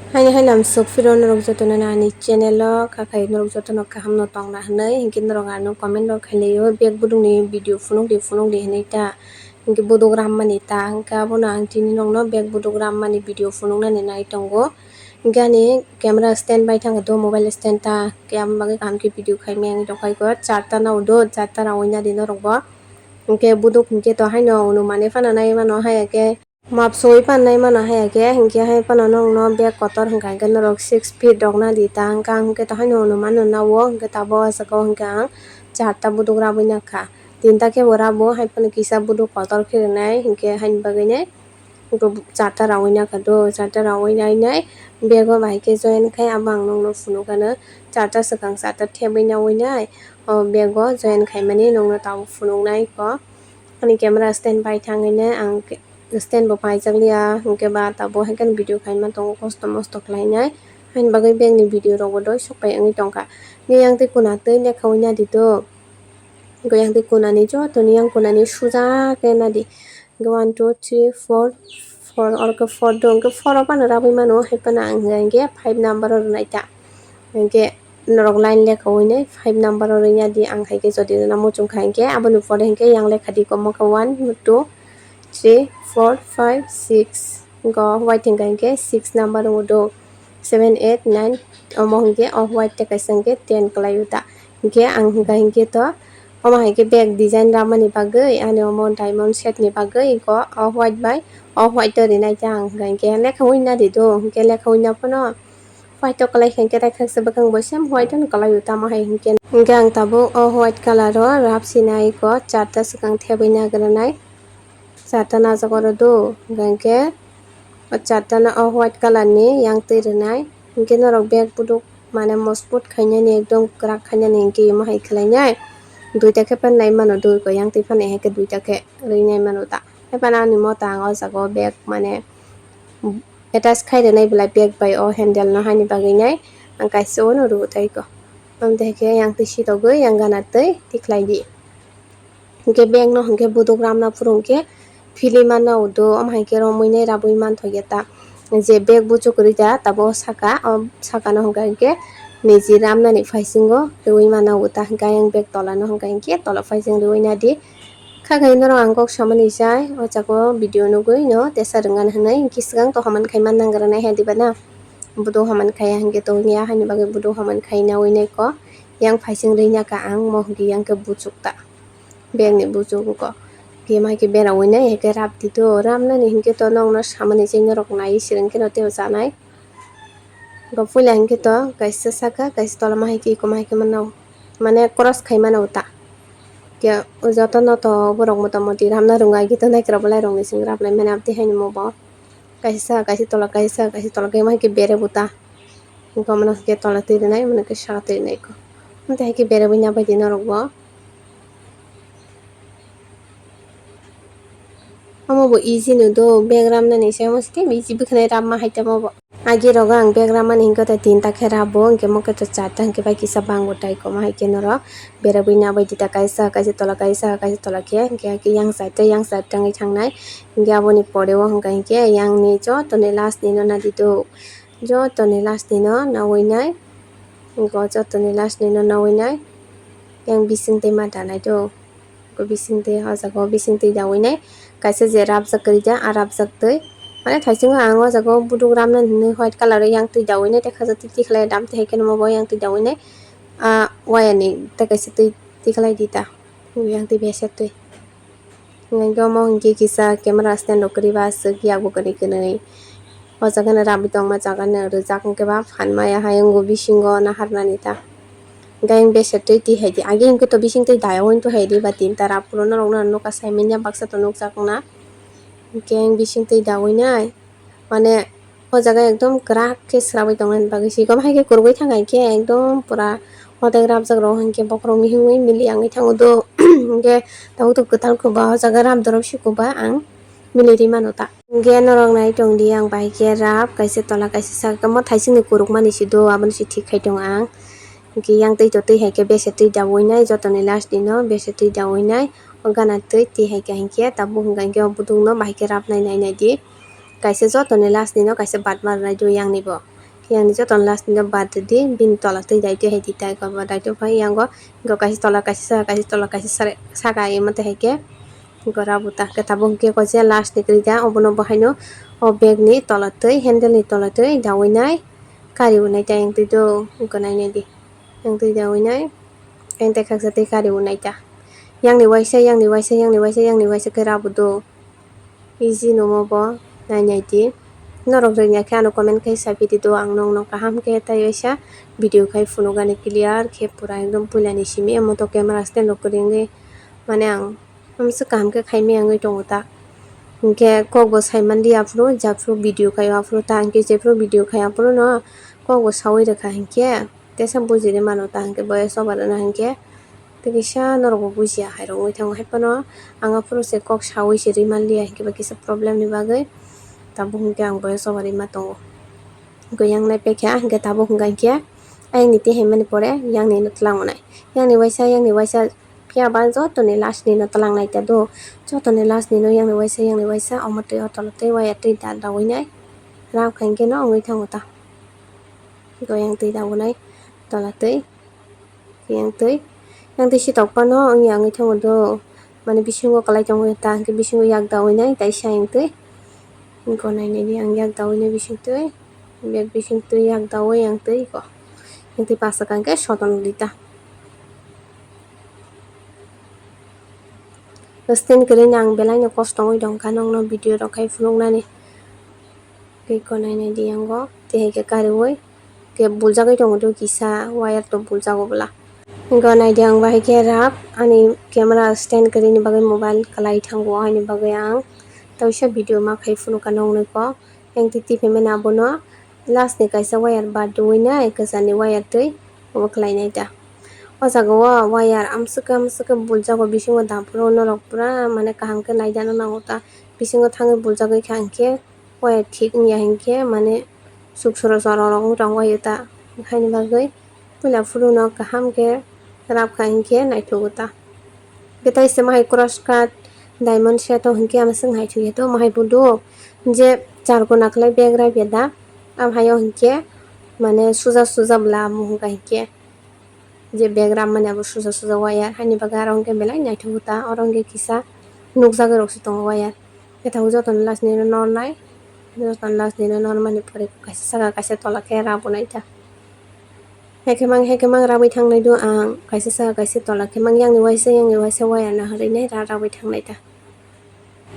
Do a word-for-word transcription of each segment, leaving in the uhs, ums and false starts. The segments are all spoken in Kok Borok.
Haini haino ang sok phiro norok jotono ani channel o, kha khai norok jotono kaham no tongna hinwi, hinkhe norok ano comment rok khailai o, bag buduk ni video phunuk di, phunuk di hinwi ta, hinkhe buduk rammani ta, hinkhe abono ang tini nokno bag buduk rammani video phunuknani nai tongo, hinkhe ani camera stand bai thangkhe do, mobile stand ta, hinkhe aboni bagwi kaham khe video khaimani tongkha, charta no do, charta rawi nadi norok bo, hinkhe buduk hinkhe to haino onumani phano nai mano, haiya khe. Map soi pannai mano haiya khe, hinkhe hai phano nokno bag kotor hwnka hinkhe norok six feet rok nadi ta, hwnka hinkhe to haino onumano nao, hinkhe tabuk o jaga o hinkhe ang charta buduk rabwi nakha, tinta khe bo rabo, hai phano kisa buduk kotor khe rwnai, hinkhe haini bagwi nai charta rawi nakha do, charta rawi nai nai bag o bahai khe join khai, abo ang nokno phunukgano charta swkang charta thebwi nawi nai o bag o join khaimani nokno tabuk phunuknai kho, ani camera stand bai thangwi nai ang. Stand bo paijak liya, hinkhe ba tabuk hai khe video khaima tongo, kosto mosto khlainai. Haini bagwi bag ni video rok bo doi sok pai wngwi tongkha. Ni yang twi kuna twi lekha wi nadi do. Hinkhe yang twi kuna ni joto ni yang kuna ni suja khe nadi. Hinkhe one, two, three, four, four, oro khe four do, hinkhe four o phano rabwi mano, hai phano ang hinkhe five number o rwnai ta. Hinkhe norok line lekha wi nai five number o rwya di, ang hai khe jodi rwna muchung kha hinkhe aboni pore hinkhe yang lekha di, komo khe one, two, three, four, five, six, hinkhe o white hinkha hinkhe six number o do, seven, eight, nine, omo hinkhe o white tei kaisa hinkhe ten kwlai o ta, hinkhe ang hinkha hinkhe to omo hai khe bag design ramani bagwi, ani omo diamond set ni bagwi, hinkhe o white bai o white o rinai khe ang hinkha hinkhe lekha wi nadi do, hinkhe lekha wi na phano white o kwlai kha hinkhe raikha se bwkhang bo same white o kwlai o, tamo hai hinkhe, hinkhe ang tabuk o white colour o rap sinai kho, charta swkang thebwi nagrwnai, charta najak oro do, hinkhe o charta no o white colour ni yang twi rwnai, hinkhe norok bag buduk mane mosbut khainani ekdom kwrak khainani hinkhe imo hai khlainai, duita khe phan nai mano do, yang twi phano hai khe duita khe rwi nai mano ta, hai phano ani mota ang o jaga o bag mane attach khai rwnai belai bag bai o handle no, haini bagwi nai ang kaisa uano rwui tei kho. Amtwi hai khe yang twi sitogwi yang gana twi tikhlai di. Hinkhe bag no hinkhe buduk ramna phuru hinkhe philwi manna udo, omo hai khe romwi nai rabwi manthokya ta. Je bag buchuk kwrwi ta tabuk saka, o saka no hinkha hinkhe niji ramnani phaisingo rwui manna uta, hinkhe ayang bag tola no hinkha hinkhe tola phaising rwui nadi. Kha khe norok ang kok samani chai, o jaga o video nugwi no tesa rwngani hinwi, hinkhe swkang to haman khai man nangrwnai hai diba na? Bodo haman khai ya hinkhe to wngya, haini bagwi bodo haman khai nawi nai kho. Yang phaising rwina kha ang, mo hinkhe yang khe buchuk ta, bag ni buchuk wngkho. Khe mai khe bera winai hai khe rap di do, ramnani hinkhe to nokno samani chai norok nai, swrwng khe no tei o chanai. Bo puila hinkhe to kaisa saka, kaisa tolma hai khe iko ma hai khe mano, mane cross khai mano ta. Khe jotono to borok mota moti ramna rwngo, agi to naikra bolai rok ni simi rap lai mani, aboni hai nw mo bo kaisa saka, kaisa tola, kaisa saka, kaisa tola, khe ma hai khe bere bo ta. Hinkhe omo no hinkhe tola twi rwnai, omo no khe saka twi rwnai kho. Amtwi hai khe bere bo nya bai di norok bo. Omo bo easy no do, bag ramnani se omo se tei easy bwkhanai ramma hai tamo bo. Agi rogo ang bag ramani hinkhe tei tinta khe rabo, hinkhe mo khe to charta hinkhe bai kisa bango tai komo hai khe norok berabwi nabai di ta, kaisa kaisa tola, kaisa kaisa tola khe, hinkhe yang side tei yang side tangwi thangnai. Hinkhe aboni pore o hinkha hinkhe yang ni joto ni last ni no nadi do, joto ni last ni no nawi nai, hinkhe joto ni last ni no nawi nai, yang bising tei ma danai do. Ko bising twi, o jaga o bising twi dawi nai. Kaisa je rapjak kwrwi ja, a rapjak twi. Mane thaisingo ang o jaga o buduk ramnani hinwi white colour o yang twi dawi nai, tei khaja twi tikhlai dam twi hai khe nw mo bo yang twi dawi nai. A waya ni tei kaisa twi tikhlai di ta. Yang twi beser twi. Hinkhe omo hinkhe kisa camera stand rok kwrwi ba aswk yak bo kwnwi kwnwi. O jaga no rabwi tongma jaga no rwjak hinkhe ba phan maya hai wngo bisingo naharnani ta. Hinkhe ayang beser twi twi hai di. Agi hinkhe to bising twi dayawino twi hai di ba tinta rap phuru norok no nokha sai manya baksa to nukjak wngna. Hinkhe ayang bising twi dawi nai. Mane o jaga ekdom kwrak khe swrapwi tongmani bagwi se. Eko hai khe kwrwngwi thang hai khe ekdom pura hotek rapjak rok hinkhe bokhorok mihimwi mili yangwi thango do. Hinkhe tabuk to kwtal kwba o jaga rap dorop se kwba ang. Mili ri mano ta. Hinkhe norok nai tong di, ang bai khe rap kaisa tola kaisa saka, omo thaising ni kwrwkmani se do, aboni se thik khai tongo ang. Hinkhe yang twi to twi hai khe beser twi dawi nai, joto ni last ni no beser twi dawi nai, o gana twi twi hai khe hinkhe tabuk hinkha hinkhe o buduk no bai khe rap nai nai nai di, kaisa joto ni last ni no kaisa batma rwnai do yang ni bo. Yang ni joto last ni no bad di, bini tola twi dai twi hai di tai ko ba dai twi phai yang go, go kaisa tola kaisa saka, kaisa tola kaisa sare-, saka imo twi hai khe go rabu ta khe tabuk hwnkhe ko je last ni kwrwi da, obono bo haino o bag ni tola twi, handle ni tola twi daui nai kari unai ta yang twi do, go nai nai di yang twi daui nai. Yang tei khaksa tei kari unai ta. Yang ni waisa, yang ni waisa, yang ni waisa, yang ni waisa khe rabu do. Easy no mo bo nai nai di. Norok rwngya khe ano comment khai sapi di do, ang nong nong kaham khe tai waisa video khai phunukani clear khe pura ekdom puila ni simi amo to camera stand rok kwrwngwi mane ang amswk kaham khe khai maya wngwi tongo ta. Hinkhe kok bo sai man di aphuru, japhuru video khai aphuru ta, hinkhe jephuru video khai aphuru no kok bo saui rwkha hinkhe. Tesa bujiri mano ta hinkhe boyes over wna hinkhe tei kisa norokbo bujiya hai rok wngwi thango, hai phano ang aphuru se kok saui se ri manliya hinkhe ba kisa problem ni bagwi tabuk hinkhe ang boyes over rima tongo. Hinkhe yang nai pekha hinkhe tabuk hinkha hinkhe ayang ni tei hai mani pore yang ni no twlang wnai, yang ni waisa, yang ni waisa phiya ba joto ni last ni no twlang nai ta do, joto ni last ni no yang ni waisa, yang ni waisa omo twi o tolo twi waya twi da daui nai rak hinkhe no wngwi thango ta. Go yang twi daui nai tola twi. Yang twi, yang twi sitok phano wngya wngwi thango do. Mane bisingo kwlai tongwi ta, hwnkhe bisingo yak daui nai kaisa yang twi. Go nai nai di ang yak daui nai bising twi. Bag bising twi yak daui yang twi go. Yang twi pasa kang khe soton di ta. Stand kwrwi no ang belai no kosto wngwi tong kha nokno video rok khai phunuknani. Tei go nai nai di yango tei hai khe kariui khe buljagwi tongo do kisa wire to buljago bwla. Go nai di ang bahai khe rap ani camera stand kwrwini bagwi mobile kwlai thango, haini bagwi ang tawisa video ma khai phunukha noknwi kok. Yang twi twi phaimani abono last ni kaisa wire bad dui nai kwchar ni wire twi obo khlai nai ta. O jaga o wire amswk khe amswk khe buljago bisingo dam phuru norok pura mane kaham khe naidana nango ta. Bisingo thangwi buljagwi kha hinkhe. Waya thik wngya hinkhe mane suk soro choro rok wng tong waio ta, haini bagwi puila phuru no kaham khe rap kha hinkhe naithogo ta. Khe tai se mahai cross cut diamond set o hinkhe ama swk naithokya to mahai budu je charkona khlai bag rap ya da, am haio hinkhe mane suja suja bwla amo hwnka hinkhe. Je bag rammani abo suja suja wire, haini bagwi aro hwnkhe belai naithogo ta, oro hwnkhe kisa nukjagwi rok se tongo wire. Khe tabuk jotono last nino nornai, jotono last nino normani pore kaisa saka kaisa tola khe rabonai ta. Hekhe mang hekhe mang rabwi thangnai do ang, kaisa saka kaisa tola khe mang, yang ni waisa yang ni waisa wire naharwi nai ra rabwi thangnai ta.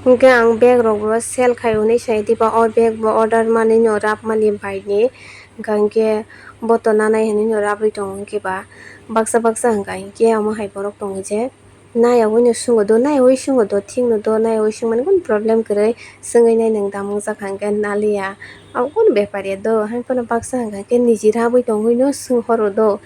Hwnkhe ang bag rok bo sell khai hwnwi sai diba, o bag bo order manwi no rap mani bai ni, hwnkha hwnkhe bo to nanai hwnwi no rabwi tongo hwnkhe ba baksa baksa hwnkha hwnkhe omo hai borok tongo je naiyaui no swngo do, naiyaui swngo do, thik no do, naiyaui swngmani kunu problem kwrwi swngwi nai nwng dam wngjak hwnkhe naliya, abo kunu bepar ya do, hai phano baksa hwnkha hwnkhe niji rabwi tongwi no swng horo do,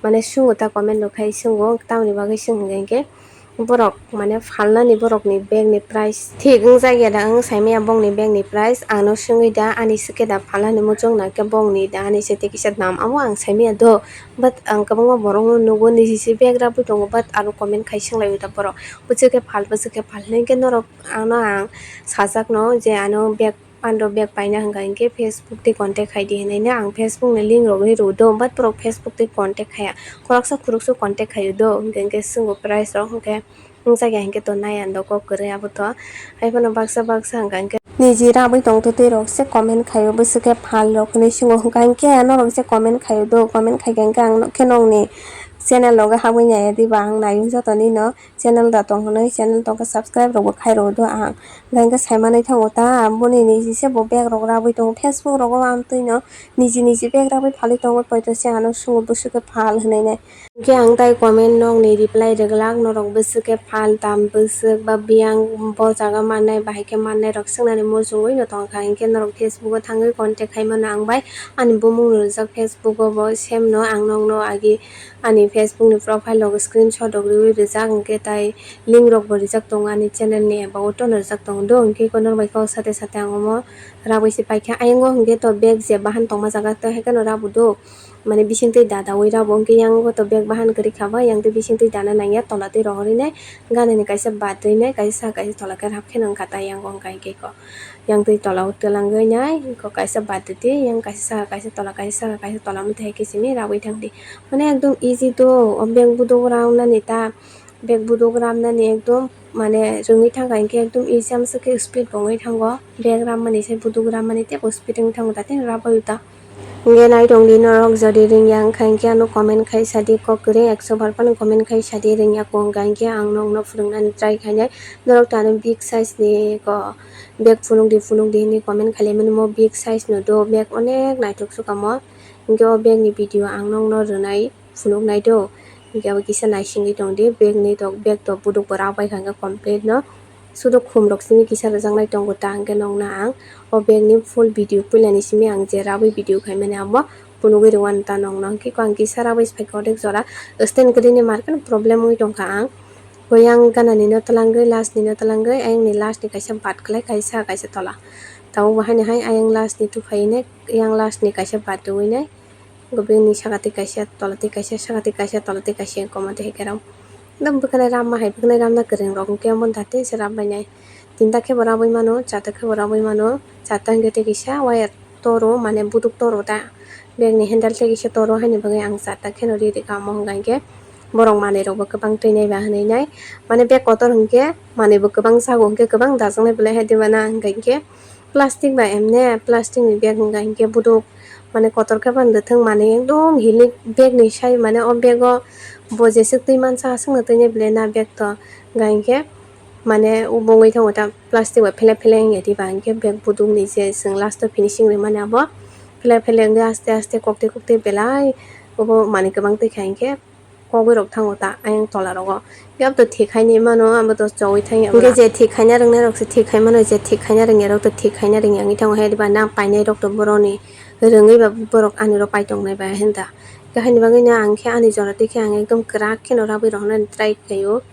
mane swngo ta comment rok khai swngo tamoni bagwi swng hwnkha hwnkhe. Borok mane phalnani borokni bag ni price thik wngjakya da, wng saimaya bongni bag ni price, ano swngwi da ani swkhe da phalnani muchung nangkhe bongni da ani se tei kisa dam amo ang saimaya do, but ang kwbangma borokno nugo niji se bag rabwi tongo, but ano comment khai swnglaio da borok bwswkhe phal bwswkhe phal hinwi khe norok ano ang sajakno je ano bag. Pandro bag paina hwnka hinkhe Facebook tei contact khaidi hinwi no ang Facebook ni link rok rw do, but borok Facebook tei contact khaya, khoroksa khoroksa contact khaio do, hwnka hinkhe swngo price rok hinkhe wngjakya hinkhe to nai ang do kok kwrwi abo to, hai phano baksa baksa hwnka hinkhe niji rabwi tongtwtwi rok se comment khaio bwswkhe phal rok hinwi swngo, hwnka hinkhe norok se comment khaio do, comment khaikha hinkhe ang nokhe nokni channel rogo habwi naiya diba ang naio jotoni no. Channel da tong hwnwi channel tongkha subscribe rokbo khai rw do ang. Hwnkhe hwnkhe saimanwi thango ta boni niji se bo bag rok rabwi tongo, Facebook rogo amtwino niji niji bag rabwi phalwi tongo, poito se ano swngo bwswkhe phal hwnwi nai. Hwnkhe ang tai comment nokni reply rwglak, norok bwswkhe phal tam bwswk ba biyang bo jaga mannai bahai khe mannai rok swngnani muchungwi no tongkha, hinkhe norok Facebook o thangwi contact khai mano ang bai ani bumung no rijak Facebook o bo same no ang nokno agi. Ani Facebook ni profile logo screenshot rok riwi rijak, hwnkhe tai link rok bo rijak tongo, ani channel ni about o no rijak tongo do, hwnkhe kono bai kok sate sate ang omo Rabwi se paikha, ayang o hwnkhe to bag je bahan tongma jaga to haikhe no rabo do. Mane bising twi dadawi rabo, hwnkhe yang o to bag bahan kwrwi kha ba, yang twi bising twi dana nangya, tola twi rohorwi nai, gana ni kaisa bad rwi nai, kaisa saka kaisa tola khe rap khe no wngkha ta yang o hwnkha hwnkhe ko. Yang twi tola o twlangwi nai, ko kaisa bad rwdi, yang kaisa saka kaisa tola, kaisa saka kaisa tola, mwtai hai khe simi rabwi thangdi. Mane ekdom easy do, o bag buduk ramnani ta, bag buduk ramnani ekdom mane rwngwi thangkha, hinkhe ekdom easy amswk khe speed bo wngwi thango. Bag rammani se buduk rammani teibo speed wngwi thango, daten rabwi ta. Hingke naitongdi norok jodi ringya wngkha hingke ano comment khai sadi kok kwrwi ekso bar phano comment khai sadi ringya kok wngkha hingke ang nokno phwrwngnani try khainai norok tani big size ni ko bag phunukdi phunukdi hinwi comment khailaimani mo big size no do bag onek naithok sukamo hingke o bag ni video ang nokno rwnai phunuknai do hingke abo kisa naisingwi tongdi bag ni tok bag tok buduk bo rak bai kha hingke complete no. Sudo khum rok simi kisa rwjaknai tongo ta hwnkhe nokna ang o bag ni full video puilani simi ang je rabwi video khaimani abo phunugwi rwano ta nokno hwnkhe ang kisa rabwi phaikha odek jora stand kwrwini market problem wngwi tongkha ang. Yang gana nino twlangwi last nino twlangwi ayang ni last ni kaisa bad kwlai kaisa kaisa tola tabuk bo haino hai ayang last ni tufai nai yang last ni kaisa bad rwwi nai. Bini saka twi kaisa tola twi kaisa saka twi kaisa tola twi kaisa wngkha omo twi hai khe ram. Ekdom bwkhanai ramma hai bwkhanai ramna kwrwng rok hwnkhe omo dati se ram bainai. Tinta khe bo rabwi mano, charta khe bo rabwi mano, charta hwnkhe tei kisa wire toro mane buduk toro ta bag ni handle tei kisa toro haini bagwi ang charta kheno ri rikha omo hwnkha hwnkhe borok manwi rok bo kwbang twi nai ba hwnwi nai mane bag kotor hwnkhe manwi bo kwbang sago hwnkhe kwbang dajaknai belai hai diba na hwnkha hwnkhe. Plastic bai emne plastic ni bag hwnka hinkhe buduk mane kotor khe bang dwthwng manwi ekdom hilik bag ni sai mane o bag o bo jeswk twi mansa aswkno twinai belai na bag to hwnka hinkhe mane o bo wngwi thango ta plastic bai phele phele wngya diba hinkhe bag buduk ni je chwng last o finishing rwmani abo phele phele wngwi aste aste koktwi koktwi belai obo manwi kwbang twi kha hinkhe. Kogwi rok thango ta ayang tola rogo. Yab to thik haini mano abo to chogwi thangya. Hwnkhe je thik haina rwngnai rok se thik hai mano je thik haina rwngya rok to thik haina rwngya wngwi thango hai ba nang painai rok to boroni rwngwi ba borok ani ro pai tongnai ba hinda. Hwnkhe haini bagwi no ang khe ani jora twi khe ang ekdom kwrak kheno rabwi rw hwnani try khlaio.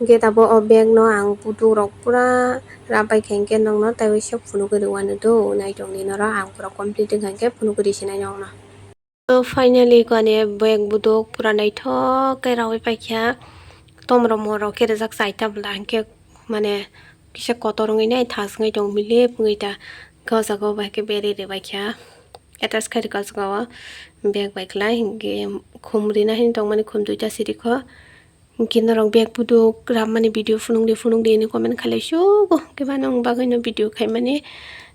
Hwnkhe tabuk o bag no ang buduk rok pura rap bai khe hwnkhe nokno taiwi se phunugwi rwani do naitongdi norok ang pura complete wngkha hwnkhe phunugwi rwsinai nokno. To finally kani bag buduk pura naithok khe rawi paikha. Tomrok morok khe rijak chaita bwla hinkhe mane kisa kotor wngwi nai thas wngwi tong milik wngwi ta. Hwnkhe o jaga o bai khe beri rwbaikha. Attach khai rwkha o jaga o bag bai kwlai hinkhe khum rina hini tongmani khum duita sirikho. Hwnkhe norok bag buduk rammani video phunukdi phunukdi hinwi comment khailai sugo. Hwnkhe mano wng bagwino video khaimani.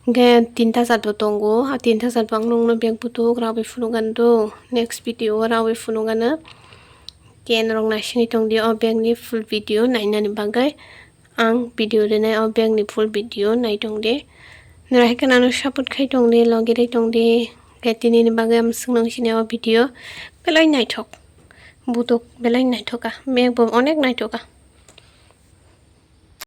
Hwnkhe tinta jat bo tongo. A tinta jat bo ang nokno bag buduk rawi phunukgano do. Next video o rawi phunukgano. Hwnkhe norok naisingwi tongdi o bag ni full video nainani bagwi. Ang video rinai o bag ni full video naitongdi. Norok hai kheno ano support khai tongdi, logi rai tongdi. Hwnkhe tinini bagwi ang swknang sini o video belai naithok. Buduk belai naithok kha. Bag bo onek naithok kha.